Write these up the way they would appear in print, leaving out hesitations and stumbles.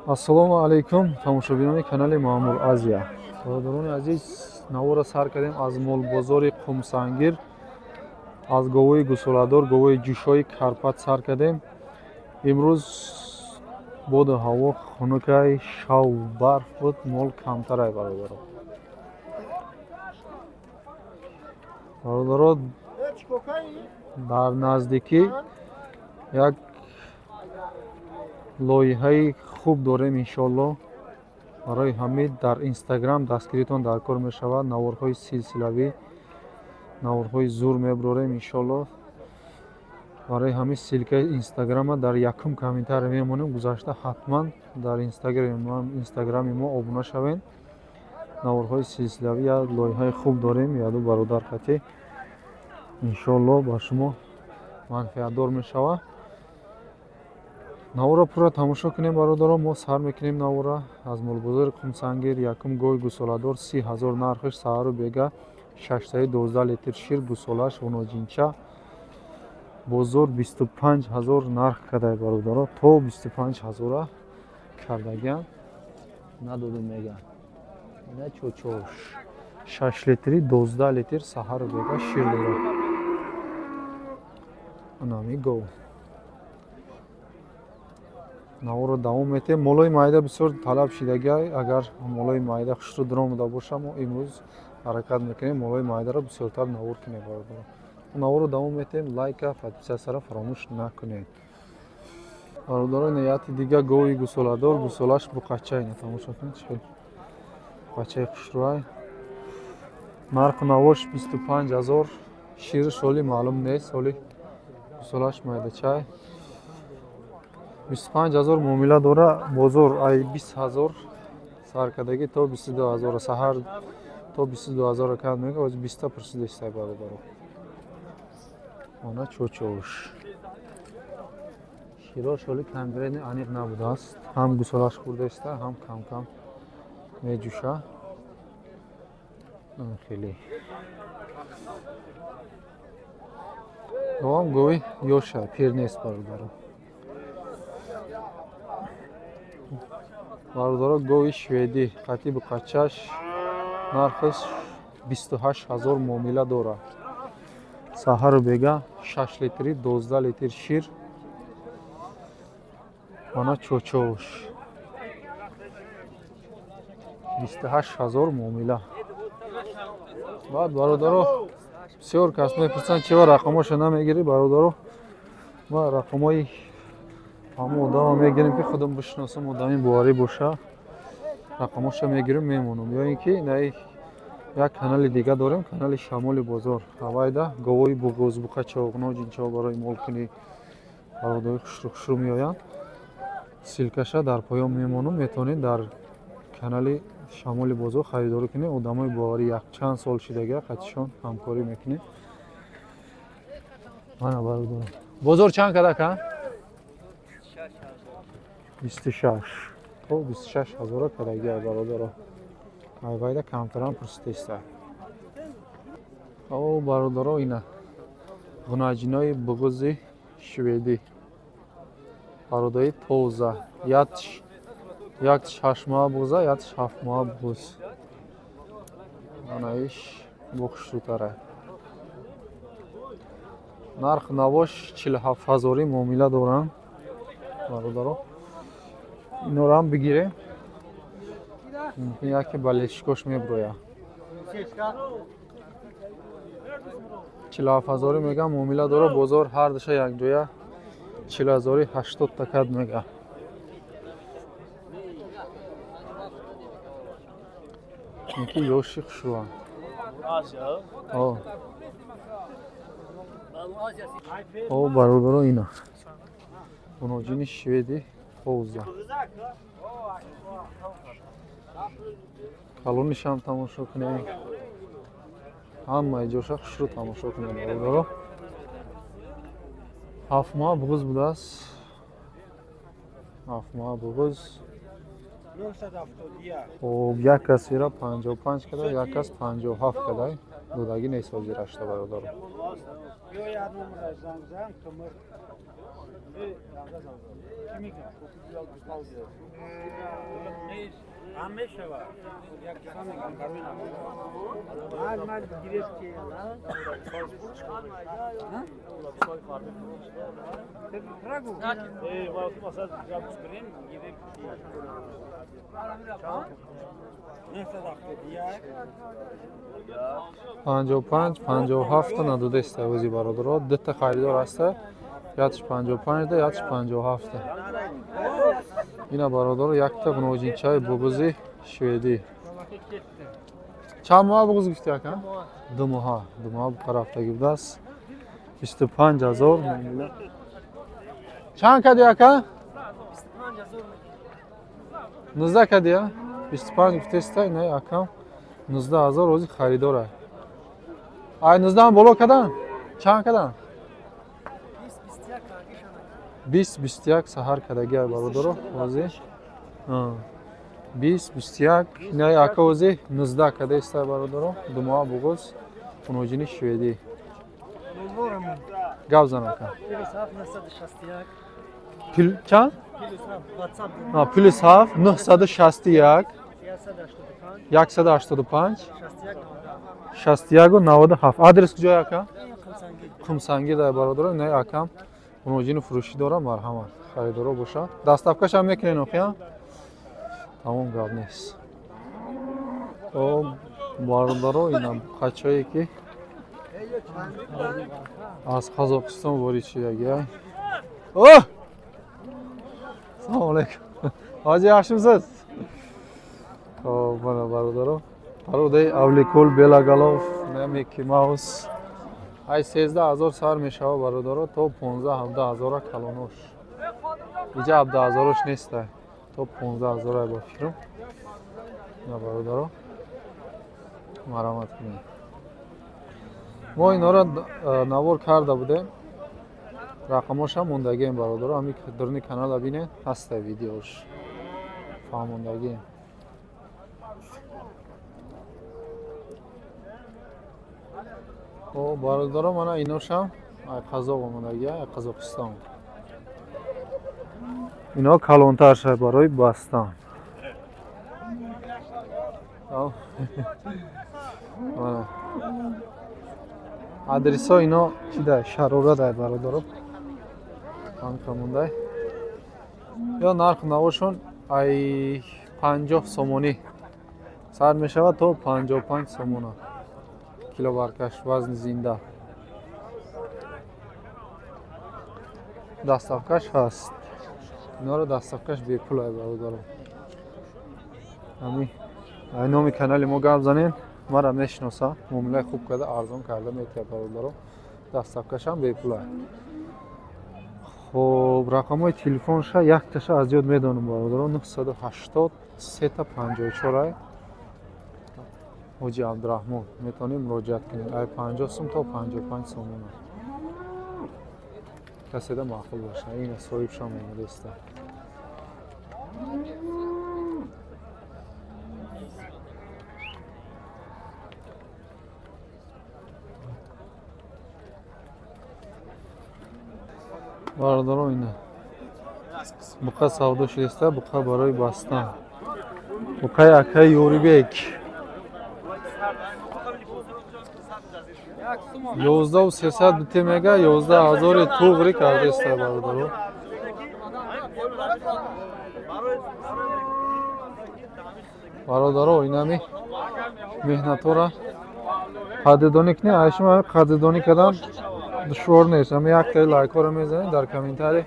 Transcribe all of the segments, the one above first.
Ассалому алайкум, тамошобинони канали Маъмур Азия. Бародарони азиз, навора сар кардем аз молбозори Қумсангир, аз говои гусоладор, говои ҷӯшои Карпат сар кардем. Имрӯз боду ҳаво хунукай, шав барф буд, мол камтарай, бародаро. Бародаро, дар наздикӣ як лоиҳаи хуб дорем, иншоалло. Барои ҳамин дар Инстаграм дастгиритон дар кор мешавад. Наворҳои силсилавӣ, наворҳои зур мебарорем, иншоалло. Барои ҳамин ссылкаи Инстаграма дар якум комментарий мемонем. Гузашта ҳатман дар Инстаграми мо обуна шавед. Наворҳои силсилавӣ, як лоиҳаи хуб дорем, яду бародар хатӣ, иншоалло ба шумо манфиатдор мешавад. Наворро пурра тамошо кунем, бародаро. Мо сар мекунем навора аз молбозори Қумсангир. Якум гови гусоладор, 30 000 нархиш, саҳару бега 612 литр шир, гусолаш ғуноҷинча. Бозор 25 000 нарх кардай, бародаро, то 25 000-а кардагиам надодум, мега. Ина чочош 6 литри, 12 литр саҳару бега шир дорад. Анами гов. Наворро давом метем. Молои майда бисёр талаб шидагиай. Агар молои майда хушрӯ дуромада боша, мо имрӯз ҳаракат мекунем, молои майдаро бисёртар навор кунем, бародаро. Наворро давом метем. Лайка, подписаться-ра фаромӯш накунед, бародаро. Нияти дига гови гусоладор, гусолаш буқача. Ина тамошо кунед, чӣ хел буқачаи хушрӯай. Нарху навош 25 000. Шириш ҳоли маълум нест, ҳоли гусолаш майдачай. 25 000 муомила дора. Бозор ай 20 000 саркардагӣ то 22 000, саҳар то 22 000 кад мега, оз биста пурсидестай, бародаро. Она чочош широш ҳоли конкретно аниқ набудааст. Ҳам гусолаш хурдаиста, ҳам камкам меҷӯша. Хеле говам гови ёша, пир нест, бародаро. Бародаро, гови шведӣ қати буқачаш, нархаш 28 000, муомила дорад. Саҳару бега 6 литри, 12 литр шир. Ана чочош 28 000 муомила. Баъд, бародаро, бисёр кас мепурсанд, чива рақамоша намегирӣ. Бародаро, ма рақамҳои ҳамон одама мегирем, ки худам бишиносам, одами боварӣ боша, рақамоша мегирем, мемонам. Ё ин ки наи як канали дига дорем, канали Шамоли бозор. Ҳавайда говои буғуз, буқачо, ноҷинчо барои молкунӣ, бародари хушрӯ хушрӯ меоянд. Ссылкаша дар поён мемонам, метавонед дар канали Шамоли бозор харидорӣ кунед. Одамои боварӣ, якчанд сол шидага қатишон ҳамкорӣ мекунем. Мана, бародаро, бозор чанд кадака? 26 то 26 000-а кадагиай, бародаро. Айвайда камтарам пурсидеста. О, бародаро, ина ғунаҷинои буғузи шведӣ, бародари тоза, як 6 моҳа буғуза, як 7 моҳа буғуз. Анаиш бо хушрӯтара. Нарх навош 47 000-ӣ, муомила доранд, бародаро. Инорам бигирем, мумкин яке ба лешикош меброя. 47 000-ӣ мегам, муомила дора. Бозор ҳар душа якҷоя 40 000-и 80-та кад мега. Инки ёши хушрӯанд. О, бародаро, ина буноҷини шведи тоза, калонишам тамошо кунем, ҳамаи ҷоша хушрӯ тамошо кунем, бародаро. 7 моҳа буғуз будааст, 7 моҳа буғуз. Хоб, як кас ира 55 када, як кас 57 кадай, додагӣ нест ҳозир ашта, бародаро. Панҷоҳу панҷ, 57 надодеста ози бародаро. Дута харидор ҳаста. Ятш 55 да, ятш 57. Ина бародаро якта ғуноҷинчаи буғузи шведӣ. Чанд моҳа буғуз гуфти ака? 2 моҳа. 2 моҳа буқа рафтагӣ будааст. 25 000. Чанд кади ака? 19 кади, а? 25 гуфтеста, ина акам 19 000 ози харидора. Ай 19 боло кадан? Чанд кадан? 20-21 саҳар кадаги ай бародаро ози. 20-21 ина ака ози 19 кадаеста бародаро. 2 моҳа буғуз хуноҷини шведӣ. Гап зан ака. Чанд? Плюс 7 961 185 61 97. Адрес куҷоя ака? Қумсангӣ дай бародаро. Ина акам хуноҷини фурӯшӣ дорам, марҳамат харидоро боша. Доставкашам мекунен охия? Тамом, гап нест. О бародаро ина қачое ки аз Қазоқистон ворид шудаги. О! Салом алейкум. Ҳоҷи yaxshimisiz? Хоб, мана бародаро. Пародаи Авликул Белагалов, Микки Маус. Ай 13 000 сар мешава бародаро то 15-17 ҳазора калонош. Иҷа 17 ҳазорош неста. То 15 ҳазора ба фикрам. На бародаро. Марҳамат кунед. Мо инора навор карда будем. Рақамошам мондагием бародаро. Ҳамин дурни канала бинед, ҳаста видеош. Фаҳмондагием. О бародаро мана иношам ай Қазоқ омадагия, ай Қазоқистон. Ино калонтар шай барои бастан. Мана адресо ино чи дай шарора дай бародаро. Ҳамка мондай. Ё нарх навошон ай 50 сомонӣ сар мешавад то 55 сомона. Кило баркаш вазни зинда. Доставкаш ҳаст. Инора доставкаш бепул ай бародаро. Ҳами ай номи канали мо гап занем, мара мешиноса, муомилаи хуб карда, арзон карда метиҳад бародаро. Доставкашам бепул ай. Хоб, рақамҳои телефонша якташа аз ёд медонам бародаро. 980 354 ай. Ҳоҷи Абдураҳмон метавонем муроҷиат кунед. Ай 50 сум то 55 сомона. Каседа маъқул боша. Ина соҳибшам омадаиста. Бародаро ина буқа савдо шудааста, буқа барои бастан. Буқаи акаи Ёрибек. 11300 бите мега, 11000 туғри кардааста бародаро. Бародаро инами меҳнатора қадрдонӣ кунед. Ай шумо қадрдонӣ кардан душвор нест. Ҳами яктаи лайкҳоро мезанед, дар комментарий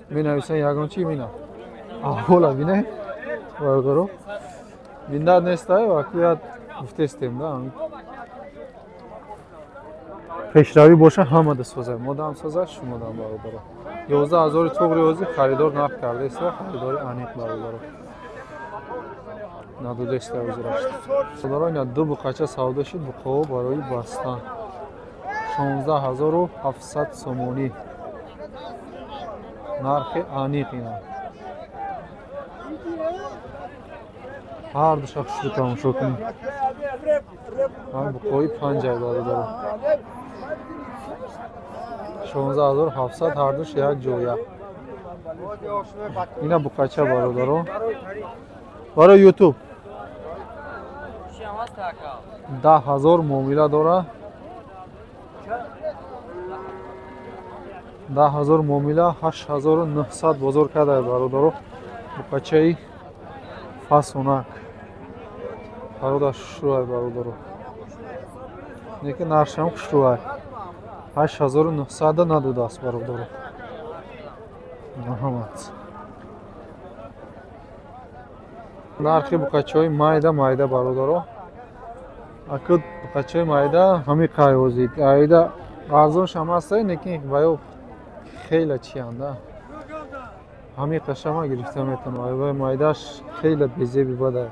менависед ягон чи мина. Аҳвола бинед бародаро. Миннат нестай вақият гуфтестем да. Пешравӣ боша ҳама да созад. Модам созад, шумо дам бародаро. 11000 туғри ози харидор нарх кардааста, харидори аниқ бародаро. Надодааста озирашт. Бародаро ина ду буқача савдо шуд, буқаҳо барои бастан. 16700 сомонӣ. Нархи аниқ ина. Ҳар душа хушрӯ тамошо кунед. Ҳам буқаҳои панҷай бародаро. 16700 ҳар душ як ҷоя. Ина буқача бародаро. Барои YouTube. 10,000 муомила дора. 10,000 муомила 8,900 бозор карда бародаро. Буқачаи фасонак. Парода хушрӯай бародаро. Неки нархшам хушрӯай. 8,900 надодааст бародаро. Марҳамат. Нархи буқачаҳои майда майда бародаро. Аку буқачаҳои майда ҳами қайвозид. Айда арзоншам ҳаста, лекин ваё хеле чианда. Ҳами қашама гирифта метавонам. Айваи майдаш хеле безеби бада.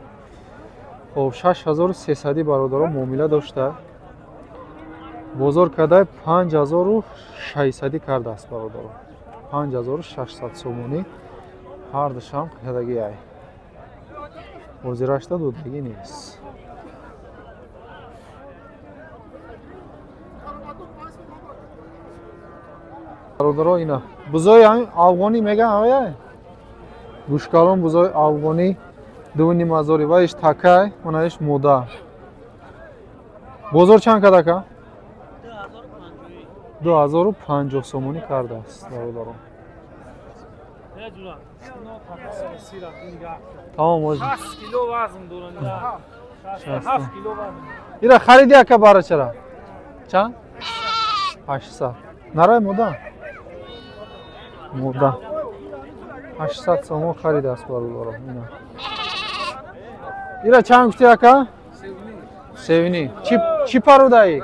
Хоб 6300 бародаро муомила дошта. Бозор карда 5600 кардааст бародаро. 5600 сомонӣ ҳардушам кардагӣ ай. Ҳозирашта додагӣ нест. Бародаро ина бузои афғонӣ меган ая? Гӯшкалон бузои афғонӣ 2,5 ҳазор ва иш такай, мана иш мода. Бозор чанд кард ака? 2050 сомонӣ кардааст бародаро. Тамом озӣ. 6 кило вазн дорад. 7 кило вазн. Ира хариди ака барачара? Чанд? 800. Нарай мода? Мода. 800 сомон харидааст бародаро. Ина. Ира чанд гуфти ака? 7. Чӣ пародаи?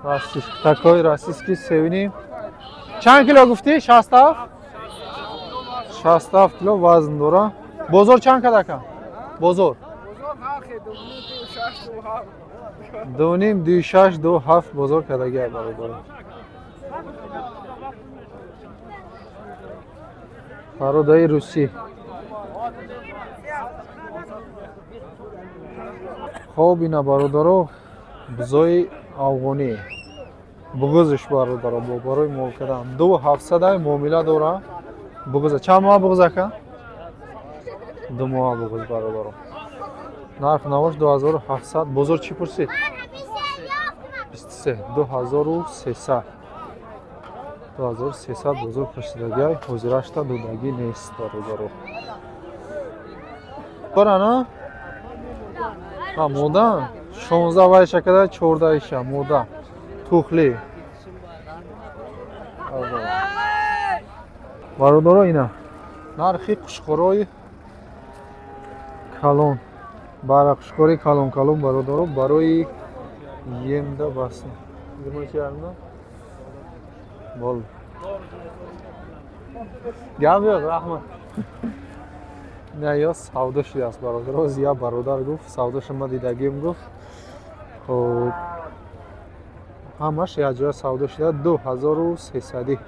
Российский. Такой российский 7. Чанд кило гуфти? 67? 67 кило вазн дора. Бозор чанд кард ака? Бозор? 2,5, 2,6, 2,7 бозор кардаги бародаро. Пародаи русӣ. Хоб ина бародаро бузои афғонӣ. Буғузш бародаро бо барои мол кардан 2,700 муомила дора. Буғуза чанд моҳ буғуз ака? 2 моҳ буғуз бародаро. Нарх навош 2700. Бозор чӣ пурсид? 23. 2300. 2300 бозор пурсидагиай, ҳозирашта додагӣ нест бародаро. Барана? Ҳа, мода 16 вайша када 14 иша мода. Тухли. Бародаро ина нархи қушқорои калон. Бара қушқори калон калон бародаро барои емда бас. 22 Бол. Гап yo'q, rahmat. На ё савдо шудааст бародаро. Зия бародар гуфт, савдо шума дидагим гуфт. Хоб ҳамаш якҷоя савдо шуда 2300.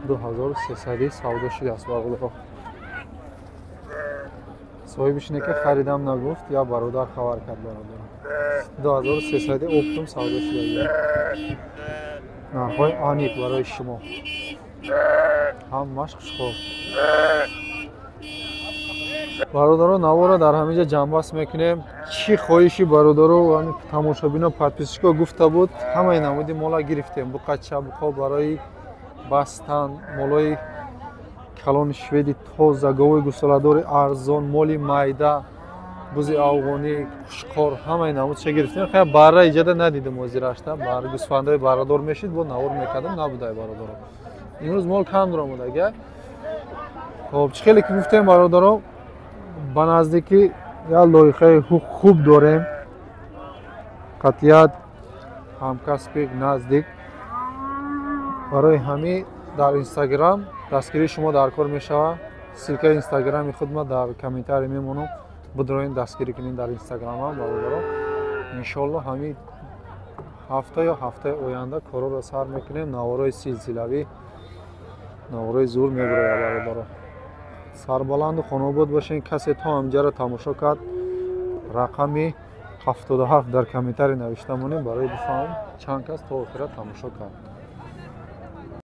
2300 савдо шудааст бародаро. Соҳибиш не ки харидам нагуфт, я бародар хабар кард бародаро. 2300 оптом савдо шуда. Нархҳои аниқ барои шумо. Ҳамаш хушхоб. Бародаро навора дар ҳамин ҷо ҷамъбаст мекунем. Чӣ хоҳиши бародаро тамошобино подписчико гуфта буд, ҳамаи намуди мола гирифтем. Буқача, буқо барои бастан, молои калони шведи тоза, говои гусоладори арзон, моли майда, бузи афғонӣ, қушқор, ҳамаи намудша гирифтем. Хая барра иҷода надидем озирашта. Бар гӯсфандаи баррадор мешид, бо навор мекардем, набудай бародаро. Имрӯз мол кам дуромадага. Хоб, чӣ хеле ки гуфтем бародаро, ба наздикӣ як лоиҳаи хуб дорем. Қатъият ҳамкасби наздик. Барои ҳамин дар Инстаграм дастгирии шумо дар кор мешавад. Ссилкаи Инстаграми худма дар комментарий мемонам. Бидроин дастгирӣ кунед дар Инстаграмам бародаро. Иншоалло ҳамин ҳафта ё ҳафтаи оянда корҳоро сар мекунем. Наворои силсилавӣ, наворои зур мебирояд бародаро. Сарбаланду хонобод бошед. Касе то ҳамҷаро тамошо кард, рақами 77 дар комментарий навишта монем барои бифаҳмам чанд кас то охира тамошо кард.